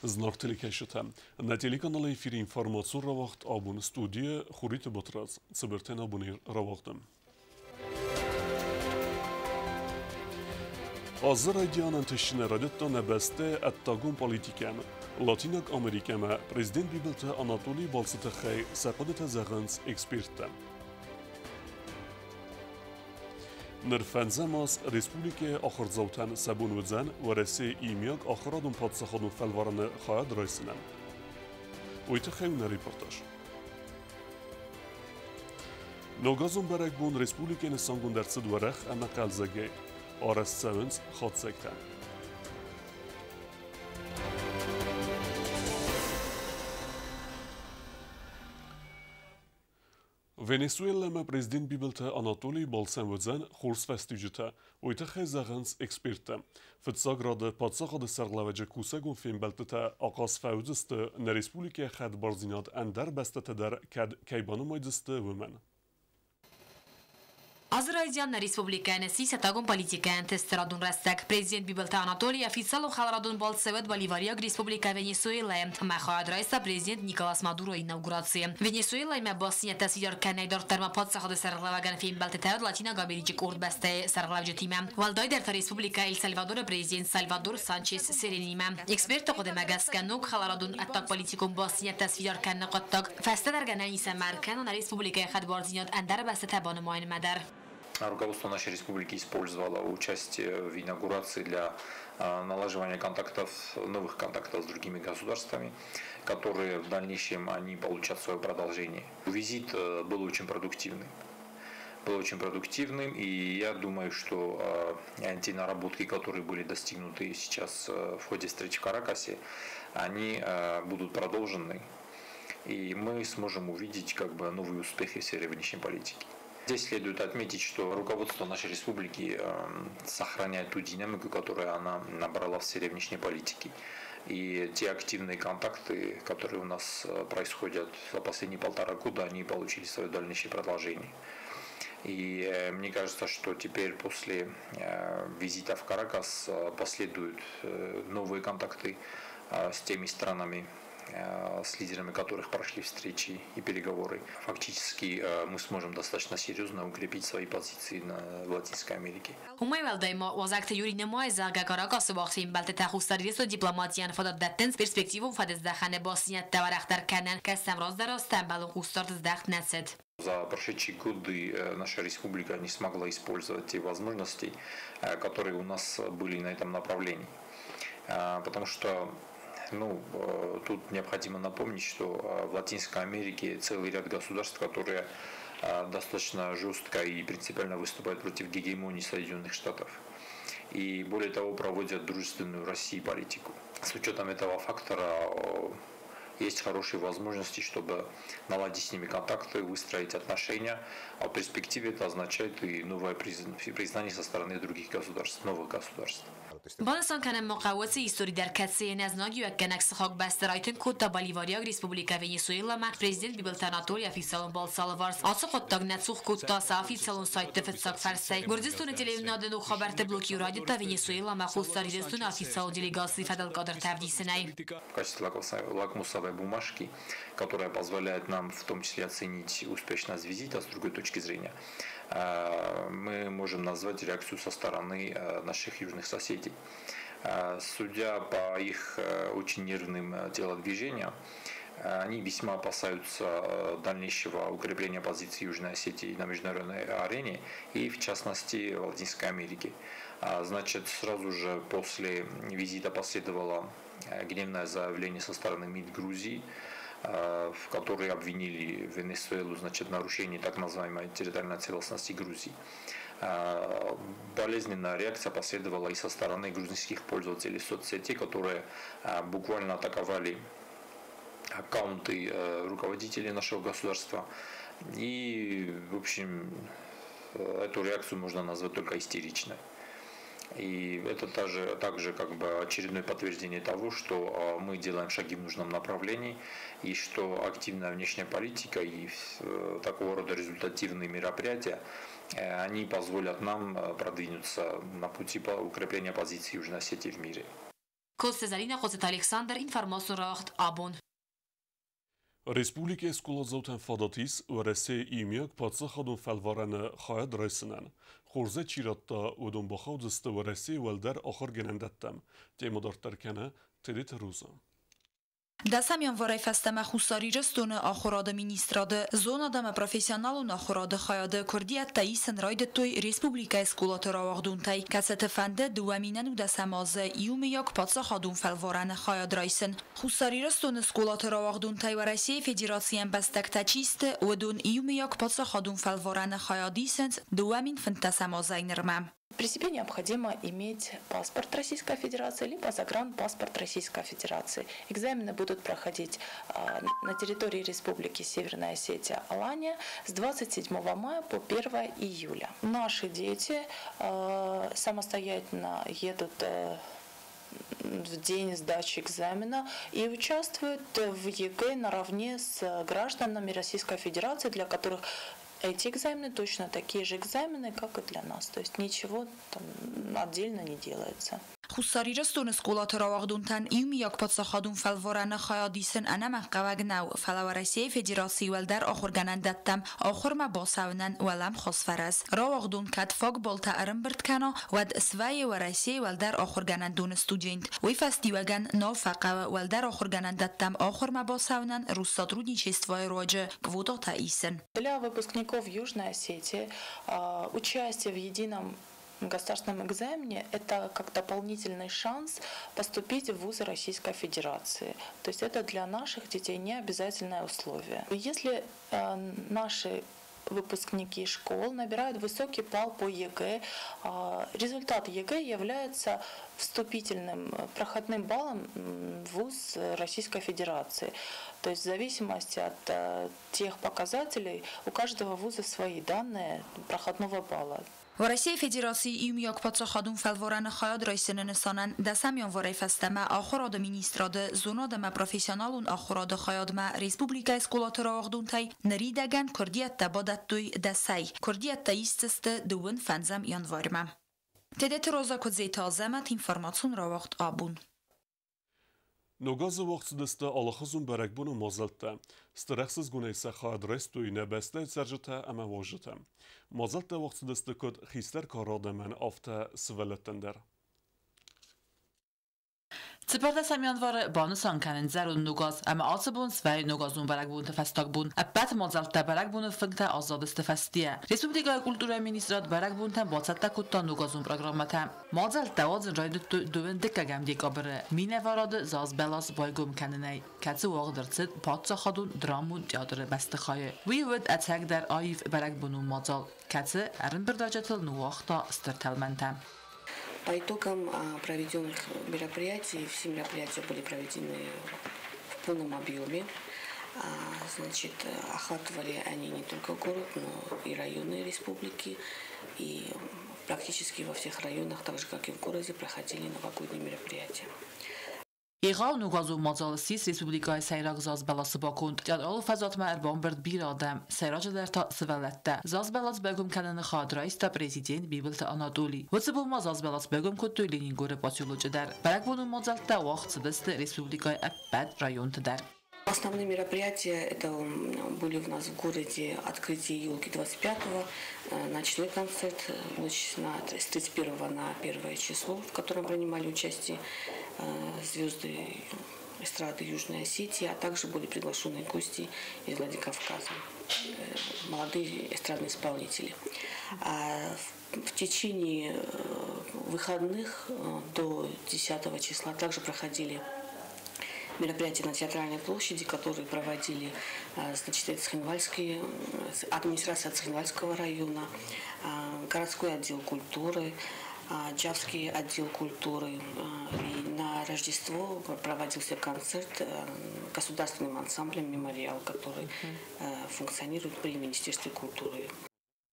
Зынаргъ телекӕсджытӕ, нӕ телеканалы эфиры информацион рауагъд абоны студийы Хуриты Батрадз. Цыбыртӕн абоны рауагъды. Азы райдиан ӕнтыстджынӕй райдыдта нӕ бӕстӕйы ӕддагон политикӕмӕ. Латинаг Америкӕмӕ президент Бибылты Анатолийы балцы тыххӕй сӕ хъуыдытӕ зӕгъынц эксперттӕ. Ныр фӕндзӕм аз республикӕйы ахуырдзаутӕн сӕ бон уыдзӕн Уӕрӕсейы иумиаг ахуырадон паддзахадон фӕлварӕны хайад райсынӕн. Уый тыххӕй у нӕ репортаж. Ногазон бӕрӕгбон республикӕйы нысангонд ӕрцыд уӕрӕх ӕмӕ хъӕлдзӕгӕй. Арӕзт цӕуынц хатдзӕгтӕ. Венесуэлӕмӕ президент Бибылты Анатолий балцӕн уыдзӕн хорз фӕстиуджытӕ. Уый тыххӕй зӕгъынц эксперттӕ. Фыццаг рады паддзахады сӕргълӕууӕджы кусӕгон фембӕлдтытӕ ахъаз фӕуыдзысты нӕ республикӕйы хӕдбардзинад ӕндӕр бӕстӕтӕ дӕр кӕд кӕй банымайдзысты, уымӕн. Азы райдиан нӕ республикӕйӕн ссис ӕддагон политикӕйӕн тестрадон рӕстӕг. Президент Бибылты Анатолий официалон хӕларадон балц цӕуӕд Боливариаг Республикӕ Венесуэлӕйы ӕмӕ хайад райста президент Николас Мадуройы инаугурацийы. Венесуэлӕимӕ бастдзинӕдтӕ сфидар кӕнынӕй дарддӕр ма паддзахады сӕргълӕууӕгӕн фембӕлдтытӕ уыд Латинаг Америчы къорд бӕстӕйы сӕргълӕуджытимӕ. Уӕлдайдӕр та республикӕ Эль-Сальвадоры президент Сальвадор Санчес Серенимӕ. Экспертты хъуыдымӕ гӕсгӕ ног хӕларадон ӕддагполитикон бастдзинӕдтӕ сфидар кӕныны хъуыддаг фӕстӕдӕр гӕнӕн ис ӕмӕ ӕркӕнон республикӕйы хӕдбардзинад ӕндӕр бӕстӕтӕ банымайынмӕ дӕр. Руководство нашей республики использовало участие в инаугурации для налаживания контактов, новых контактов с другими государствами, которые в дальнейшем они получат свое продолжение. Визит был очень продуктивным. Был очень продуктивным, и я думаю, что те наработки, которые были достигнуты сейчас в ходе встречи в Каракасе, они будут продолжены, и мы сможем увидеть как бы новые успехи в сфере внешней политики. Здесь следует отметить, что руководство нашей республики сохраняет ту динамику, которую она набрала в сфере внешней политики. И те активные контакты, которые у нас происходят за последние 1,5 года, они получили свое дальнейшее продолжение. И мне кажется, что теперь после визита в Каракас последуют новые контакты с теми странами, с лидерами которых прошли встречи и переговоры. Фактически мы сможем достаточно серьезно укрепить свои позиции в Латинской Америке. Уымӕй уӕлдай ма Уазӕгты Юрий нымайы, зӕгъгӕ, Каракасы уагъд фембӕлдтытӕ Хуссар Ирыстоны дипломатийӕн фадат дӕттынц перспективон фӕдыздӕхӕны бастдзинӕдтӕ уӕрӕхдӕр кӕнын, кӕд сӕм раздӕр азты ӕмбӕлон хъусдард здӕхт нӕ цыд. За прошедшие годы наша республика не смогла использовать те возможности, которые у нас были на этом направлении. Потому что тут необходимо напомнить, что в Латинской Америке целый ряд государств, которые достаточно жестко и принципиально выступают против гегемонии Соединенных Штатов. И более того, проводят дружественную России политику. С учетом этого фактора есть хорошие возможности, чтобы наладить с ними контакты, выстроить отношения. А в перспективе это означает и новое признание со стороны других государств, новых государств. Банысан кӕнын ма хъӕуы, цы истори дӕр кӕцыйы не знагиуӕггӕнӕг сыхаг бӕстӕ райтынг кодта Боливариаг Республикӕ Венесуэламӕ президент Бибылты Анатолий официалон балцы алыварс. Ацы хъуыддаг нӕ цух кодта сӕ официалон сайтты фыццаг фӕрсӕй. Гуырдзыстоны телеуынынады ног хабӕртты блок иу райдыдта Венесуэламӕ Хуссар Ирыстоны официалон делегацийы фӕдыл кадртӕ ӕвдисынӕй. В качестве лакмусовой бумажки, которая позволяет нам в том числе оценить успешность визита с другой точки зрения, мы можем назвать реакцию со стороны наших южных соседей. Судя по их очень нервным телодвижениям, они весьма опасаются дальнейшего укрепления позиций Южной Осетии на международной арене и, в частности, в Латинской Америке. Значит, сразу же после визита последовало гневное заявление со стороны МИД Грузии, в которой обвинили Венесуэлу, значит, в нарушении так называемой территориальной целостности Грузии. Болезненная реакция последовала и со стороны грузинских пользователей соцсетей, которые буквально атаковали аккаунты руководителей нашего государства. И, в общем, эту реакцию можно назвать только истеричной. И это также как бы очередное подтверждение того, что мы делаем шаги в нужном направлении, и что активная внешняя политика и такого рода результативные мероприятия, они позволят нам продвинуться на пути укрепления позиции Южной Осетии в мире. Коцты Зӕлинӕ, Хъоцыты Александр, информацион рауагъд «Абон». Республикӕйы скъоладзаутӕн фадат ис Уӕрӕсейы иумиаг паддзахадон фӕлварӕны хайад райсынӕн. Хорзӕй чи радта, уыдон бахаудзысты Уӕрӕсейы уӕлдӕр ахуыргӕнӕндӕттӕм. Темӕ дарддӕр кӕны Тедеты Роза. 10 январӕй фӕстӕмӕ Хуссар Ирыстоны Ахуырады министрады зонад ӕмӕ профессионалон ахуырады хайады куырдиӕттӕ исын райдыдтой республикӕйы скъолаты рауагъдонтӕй, кӕцыты фӕнды 2010 азы иумиаг паддзахадон фӕлварӕны хайад райсын. Хуссар Ирыстоны скъолаты рауагъдонтӕй Уӕрӕсейы Федерацийы ӕмбӕстӕгтӕ чи сты, уыдон иумиаг паддзахадон фӕлварӕны хайад исынц 2015 азӕй нырмӕ. При себе необходимо иметь паспорт Российской Федерации либо загранпаспорт Российской Федерации. Экзамены будут проходить на территории Республики Северная Осетия Алания с 27 мая по 1 июля. Наши дети самостоятельно едут в день сдачи экзамена и участвуют в ЕГЭ наравне с гражданами Российской Федерации, для которых эти экзамены точно такие же экзамены, как и для нас. То есть ничего там отдельно не делается. Хуссар Ирыстоны скъолаты рауагъдонтӕн иумиаг паддзахадон фӕлварӕны хайад исын ӕнӕмӕнгхъӕуӕг нӕу, фӕлӕ Уӕрӕсейы Федерацийы уӕлдӕр ахуыргӕнӕндӕттӕм ахуырмӕ бацӕуынӕн уӕлӕмхас фӕрӕз. Рауагъдон кӕд фаг баллтӕ ӕрӕмбырд кӕна, уӕд свӕййы Уӕрӕсейы уӕлдӕр ахуыргӕнӕндоны студент. Уый фӕстиуӕгӕн нал фӕхъӕуы уӕлдӕр ахуыргӕнӕндӕттӕм ахуырмӕ бацӕуынӕн Россотрудничествойы руаджы квотатӕ исын. Для выпускников Южной Осетии участие в едином государственном экзамене – это как дополнительный шанс поступить в вузы Российской Федерации. То есть это для наших детей не обязательное условие. Если наши выпускники школ набирают высокий балл по ЕГЭ, результат ЕГЭ является вступительным проходным баллом в вуз Российской Федерации. То есть в зависимости от тех показателей у каждого вуза свои данные проходного балла. Уӕрӕсейы Федерацийы иумиаг паддзахадон фӕлварӕны хайад райсыны нысанӕн 10 январӕй фӕстӕмӕ Ахуырады министрады зонад ӕмӕ профессионалон ахуырады хайадмӕ республикӕйы скъолаты рауагъдонтӕй ныридӕгӕн куырдиӕттӕ бадӕттой 10-ӕй. Куырдиӕттӕ исдзысты 25 январмӕ. Тедеты Роза, Куыдзеты Азӕмӕт, информацион рауагъд «Абон». Ног азы уагъд цыдысты алыхуызон бӕрӕгбоны мадзӕлттӕ. Стыр ӕхсызгонӕй сӕ хайад райстой нӕ бӕстӕйы цӕрджытӕ ӕмӕ уазджытӕ. Мадзӕлттӕ уагъд цыдысты куыд хистӕр кары адӕмӕн, афтӕ сывӕллӕттӕн дӕр. 14 январы банысан кӕнынц зӕронд Ног аз ӕмӕ ацы бон свӕййы ногазон бӕрӕгбонты фӕстаг бон. Ӕппӕт мадзӕлттӕ бӕрӕгбоны фынгтӕ аззадысты фӕстийӕ. Республикӕйы культурӕйы министрад бӕрӕгбонтӕн бацӕттӕ кодта ногазон программӕтӕ. Мадзӕлттӕ уадзын райдыдтой 22 декабры минӕварады заз бӕлас байгом кӕнынӕй, кӕцы уагъд ӕрцыд паддзахадон драмон театры бӕстыхайы. Уый уыд ӕцӕгдӕр аив бӕрӕгбонон мадзал, кӕцы ӕрӕмбырдаджытыл ныууагъта стыр тӕлмӕнтӕ. По итогам проведенных мероприятий, все мероприятия были проведены в полном объеме. Значит, охватывали они не только город, но и районы республики. И практически во всех районах, так же как и в городе, проходили новогодние мероприятия. Егъау ногазон мадзал ссис республикӕйы сӕйраг заз бӕласы баконд. Театралон фӕзуатмӕ ӕрбамбырд бирӕ адӕм, сӕйраджыдӕр та сывӕллӕттӕ. Заз бӕлас байгом кӕныны хайад райста президент Бибылты Анатоли. Уыцы бон ма заз бӕлас байгом кодтой Ленингоры поселочы дӕр. Бӕрӕгбонон мадзӕлттӕ уагъд цыдысты республикӕйы ӕппӕт районты дӕр. Основные мероприятия это были у нас в городе открытие елки 25-го, ночной концерт ночь с 31 на 1 число, в котором принимали участие звезды эстрады Южной Осетии, а также были приглашенные гости из Владикавказа, молодые эстрадные исполнители. А в течение выходных до 10 числа также проходили мероприятия на Театральной площади, которые проводили, значит, Цхинвальские, администрация Цхинвальского района, городской отдел культуры, Джавский отдел культуры. И на Рождество проводился концерт государственным ансамблем «Мемориал», который функционирует при Министерстве культуры.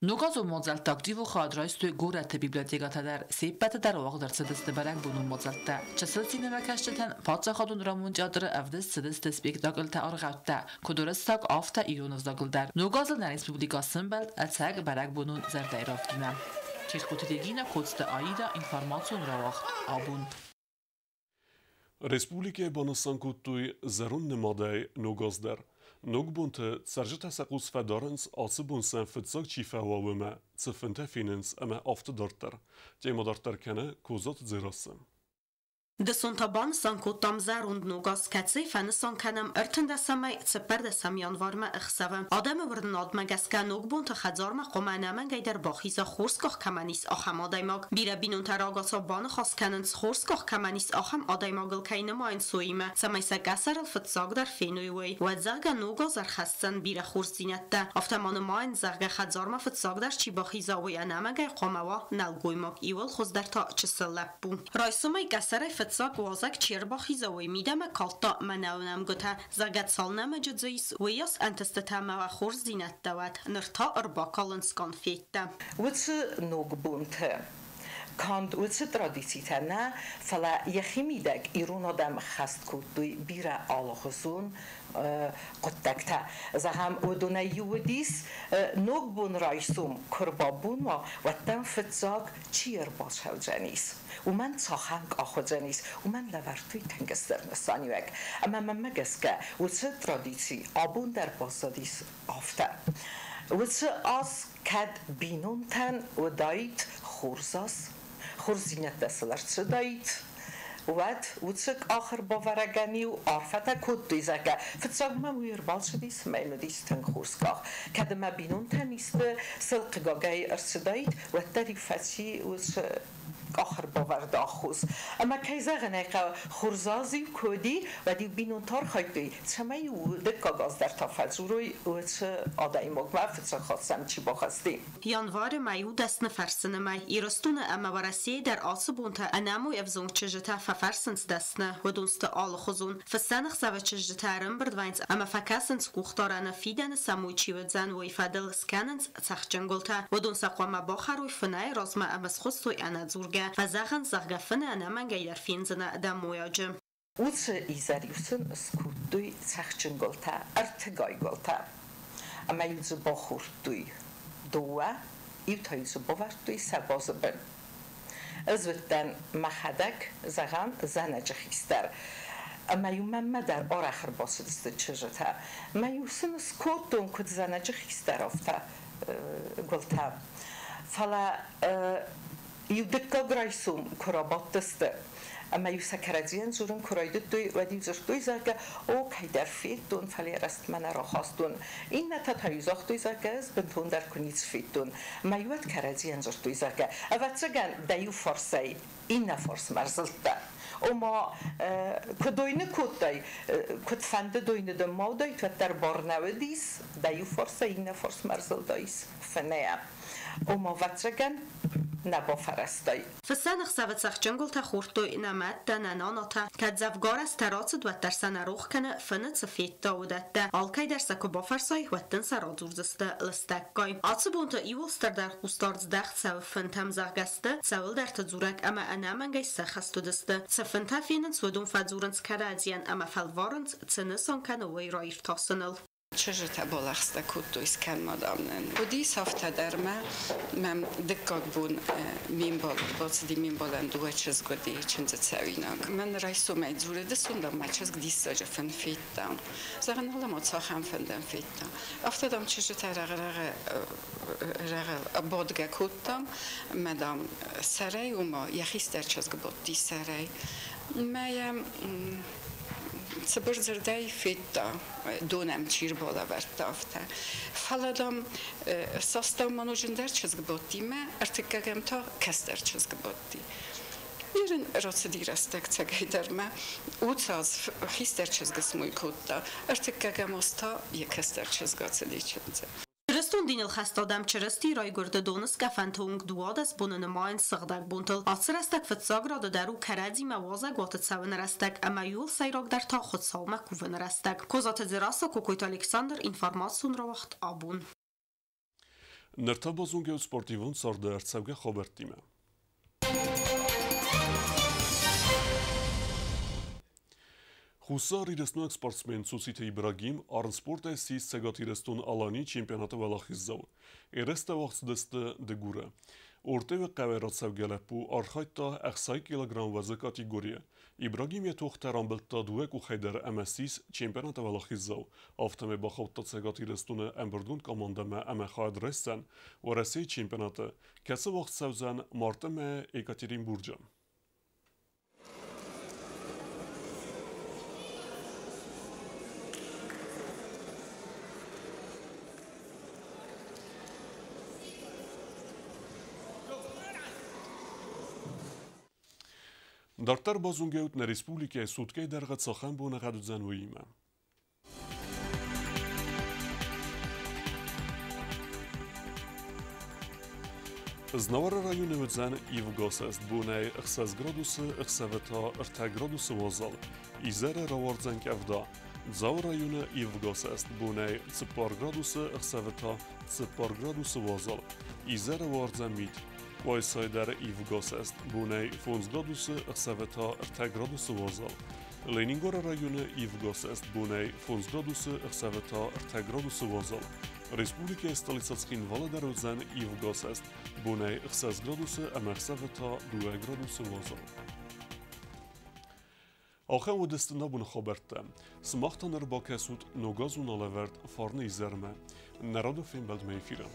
Ногазон мадзӕлтты активон хайад райстой горӕты библиотекӕтӕ дӕр, се ппӕты дӕр уагъд ӕрцыдысты бӕрӕгбонон мадзӕлттӕ. Чысыл синемӕкӕсджытӕн паддзахадон драмон театры ӕвдыст цыдысты спектакльтӕ аргъӕуттӕ, куыд уырыссаг, афтӕ ирон ӕвзагыл дӕр. Ног азыл нӕ республикӕ сӕмбӕлд ӕцӕг бӕрӕгбонон зӕрдӕйы равгимӕ. Чертхъоты Регинӕ, Коцты Аида, информацион рауагъд «Абон». Республикӕйы банысан кодтой зӕронд нымадӕй ног аз дӕр. Ногбонты цӕрджытӕ сӕ хъус фӕдарынц, ацы бон сӕм фыццаг чи фӕуа, уымӕ, цы фынтӕ фенынц ӕмӕ афтӕ дарддӕр. Темӕ дарддӕр кӕны Козаты Дзерассӕ. Дысон та банысан кодтам зӕронд ног аз, кӕцыйы фӕнысан кӕнӕм 13-ӕмӕй 14 январмӕ ӕхсӕвы. Адӕмы уырнынадмӕ гӕсгӕ ногбонты хӕдзармӕ хъуамӕ ӕнӕмӕнгӕй дӕр бахиза, хорз къах кӕмӕн ис, ахӕм адӕймаг. Бирӕ бинонтӕ рагацау баныхас кӕнынц, хорз къах кӕмӕн ис, ахӕм адӕймагыл кӕй нымайынц, уыимӕ, цӕмӕй сӕ къӕсӕрыл фыццагдӕр феной, уый. Уӕд, зӕгъгӕ, ног аз ӕрхӕсдзӕн бирӕ хорздзинӕдтӕ. Афтӕ ма нымайынц, зӕгъгӕ, хӕдзармӕ фыццагдӕр чи бахиза, уый ӕнӕмӕнгӕй хъуамӕ уа нӕлгоймаг, иуыл хуыздӕр та чысыл лӕппу. Райсомӕй къӕсӕрӕй фыццаг уазӕг чи ӕрбахиза, уый мидӕмӕ калдта мӕнӕуы нӕмгуытӕ, зӕгъгӕ, цал нӕмыджы дзы ис, уыйас ӕнтыстытӕ ӕмӕ хорздзинӕдтӕ уӕд, ныр та ӕрбакалынц конфеттӕ. Уыцы ногбонты канд уыцы традицитӕ нӕ, фӕлӕ йӕхимидӕг ирон адӕм ӕххӕст кодтой бирӕ алыгъуызон хъуыддӕгтӕ. Зӕгъӕм, уыдонӕй иу уыдис ногбон райсом куы ӕрбабон уа, уӕд дӕм фыццаг чи ӕрбацӕудзӕнис, уымӕн цахӕм къах уыдзӕнис, уымӕн лӕвӕрдтой тынг стыр нысаниуӕг. Ӕмӕ мӕнмӕ гӕсгӕ уыцы традици абон дӕр баззадис афтӕ. Уыцы аз кӕд бинонтӕн уыдаид хорз аз, хорздзинӕдтӕ сыл ӕрцыдаид, уӕд уыцы къах ӕрбавӕрӕгӕн-иу арфӕтӕ кодтой, зӕгъгӕ, фыццаг мӕм уый ӕрбацыдис, ӕмӕ йын уыдис тынг хорз къах. Кӕд ӕмӕ бинонтӕн исты сыл хъыгагӕй ӕрцыдаид, уӕддӕр-иу фӕци уыцы къах ӕрбавӕрды аххос. Ӕмӕ кӕй зӕгъын ӕй хъӕуы, хорз аз-иу куы уыди, уӕд-иу бинонтӕ архайдтой, цӕмӕй-иу дыккаг аз дӕр та фӕдзурой уыцы адӕймагмӕ, фыццаг хатт сӕм чи бахӕцти. Январы мӕй у дӕсны фӕрсыны мӕй. Ирыстоны ӕмӕ Уӕрӕсейы дӕр ацы бонтӕ ӕнӕмой ӕвзонг чызджытӕ фӕфӕрсынц дӕсны, уыдон сты алыхуызон. Фыссӕн ӕхсӕвы чызджытӕ ӕрӕмбырд вӕййынц ӕмӕ фӕкӕсынц къухдарӕны, фидӕны сӕ мой чи уыдзӕн, уый фӕдыл, скӕнынц цӕхджын гуылтӕ. Уыдон сӕ хъуамӕ бахӕрой фынӕйы размӕ ӕмӕ схуыссой ӕнӕдзургӕ. Фӕзӕгъынц, зӕгъгӕ, фыны ӕнӕмӕнгӕй дӕр фендзынӕ дӕ мойаджы. Уыцы изӕр-иу сын скодтой цӕхджын гуылтӕ, ӕртыгай гуылтӕ. Ӕмӕ-иу дзы бахордтой дыууӕ, иу та-иу дзы бавӕрдтой сӕ базы бын. Ӕз уыдтӕн мӕхӕдӕг, зӕгъӕм, зӕнӕджы хистӕр. Ӕмӕ-иу мӕнмӕ дӕр арӕх ӕрбацыдысты чызджытӕ. Мӕ-иу сын скодтон, куыд зӕнӕджы хистӕр, афтӕ гуылтӕ. Фӕлӕ иу дыккаг райсом куы рабадтысты, ӕмӕ-иу сӕ кӕрӕдзийӕн дзурын куы райдыдтой, уӕд-иу дзырдтой, зӕгъгӕ, о, кӕйдӕр федтон, фӕлӕ рӕстмӕ нӕ рахастон. Иннӕтӕ та-иу загътой, зӕгъгӕ, ӕз бынтондӕр куы ницы федтон. Ӕмӕ-иу уӕд кӕрӕдзийӕн дзырдтой, зӕгъгӕ, ӕвӕццӕгӕн, дӕ иу фарсӕй иннӕ фарсмӕ ӕрзылдтӕ. Ома, куы дойны кодтай, куыд фӕнды дойны дын ма уыдаид, уӕддӕр бар нӕ уыдис, дӕ иу фарсӕй иннӕ фарсмӕ ӕрзылдаис фынӕйӕ. Ома, ӕвӕццӕгӕн, нӕ бафӕрӕзтай. Фыссӕн ӕхсӕвы цӕхджын гуылтӕ хордтой нӕ мӕдтӕ, нӕ нанатӕ. Кӕд дзӕвгар азтӕ рацыд, уӕддӕр сӕ нӕ рох кӕны, фыны цы федта, уыдӕттӕ. Алкӕй дӕр сӕ куы бафӕрсай, уӕд дын сӕ радзурдзысты лыстӕггай. Ацы бонты иуыл стырдӕр хъусдард здӕхт цӕуы фынтӕм, зӕгъгӕ, сты цӕуылдӕрты дзурӕг ӕмӕ ӕнӕмӕнгӕй сӕххӕст уыдысты. Цы фынтӕ фенынц, уыдон фӕдзурынц кӕрӕдзийӕн ӕмӕ фӕлварынц, цы нысан кӕны, уый раиртасыныл. Чызджытӕ балӕгъстӕ кодтой, скӕн ма, дам, нын. Уыдис афтӕ дӕр мӕ мӕм дыккаг бон ме мбал бацыди, ме мбалӕн дыууӕ чызг уыди, чындзы цӕуинаг. Мӕн райсомӕй дзуры, дысон, дам, мӕ чызг диссаджы фын федта. Зӕгъын, алӕ-ма цахӕм фын дӕм федта. Афтӕ, дам, чызджытӕ рӕгъы бадгӕ кодтам, мӕ, дам, сӕрӕй, ома йӕ хистӕр чызг бадти сӕрӕй. Мӕ йӕ цыбыр дзырдӕй федта, донӕм чи рбалӕвӕрдта, афтӕ. Фӕлӕ, дам, цастау ма ноджындӕр чызг бадти мӕ, ӕртыккӕгӕм та кӕстӕр чызг бадти. Ирын рацыди рӕстӕг цӕгӕйдӕр мӕ уыцы аз хистӕр чызг смой кодта, ӕртыккӕгӕм аз та йӕ кӕстӕр чызг ацыди чындзы. Чырыстон диныл хӕст адӕм Чырыстийы райгуырды доныскъӕфӕнты онг 12 боны нымайынц сыгъдӕг бонтыл. Ацы рӕстӕг фыццаг рады дӕр у кӕрӕдзимӕ уазӕгуаты цӕуыны рӕстӕг ӕмӕ иуыл сӕйрагдӕр та Хуыцаумӕ кувыны рӕстӕг. Козаты Дзерассӕ, Кокойты Александр, информацион рауагъд «Абон». Ныр та базонгӕ спортивон царды ӕрцӕугӕ хабӕрттимӕ. Хуссар Ирыстонаг спортсмен Цуциты Ибрагим армспортӕй ссис Цӕгат Ирыстон-Аланийы чемпионаты уӕлахиздзау. Ерыстӕ уагъд цыдысты Дыгуры. Ортъевы хъӕуӕй рацӕугӕ лӕппу архайдта 60 килограмм уӕзы категорийы. Ибрагим йӕ тохтӕ рамбылдта дыууӕ къухӕй дӕр ӕмӕ ссис чемпионаты уӕлахиздзау. Афтӕмӕй бахаудта Цӕгат Ирыстоны ӕмбырдгонд командӕмӕ ӕмӕ хайад райсдзӕн Уӕрӕсейы чемпионаты, кӕцы уагъд цӕудзӕн марты мӕйы Екатеринбурджы. Дарддӕр базонгӕут нӕ республикӕйы суткӕйы дӕргъы цахӕм боныгъӕд уыдзӕн, уыимӕ. Знауыры районы уыдзӕн ивгӕсӕст бонӕй 6 градусы, ӕхсӕвы та 3 градусы уазал. Изӕры рауардзӕн къӕвда. Дзауы районы ивгӕсӕст бонӕй 4 градусы, ӕхсӕвы та 4 градусы уазал. Изӕры уардзӕн мит. Къуайсайы дӕр ивгӕсӕст бонӕй 5 градусы, ӕхсӕвы та 3 градусы уазал. Ленингоры районы ивгӕсӕст бонӕй 5 градусы, ӕхсӕвы та 3 градусы уазал. Республикӕйы столицӕ Цхинвалы дӕр уыдзӕн ивгӕсӕст бонӕй 6 градусы ӕмӕ ӕхсӕвы та 2 градусы уазал. Ахӕм уыдысты нӕ боны хабӕрттӕ. Сымах та ныр бакӕсут ногазон алӕвӕрд Фарны изӕрмӕ. Нӕ рады фембӕлдмӕ эфиры.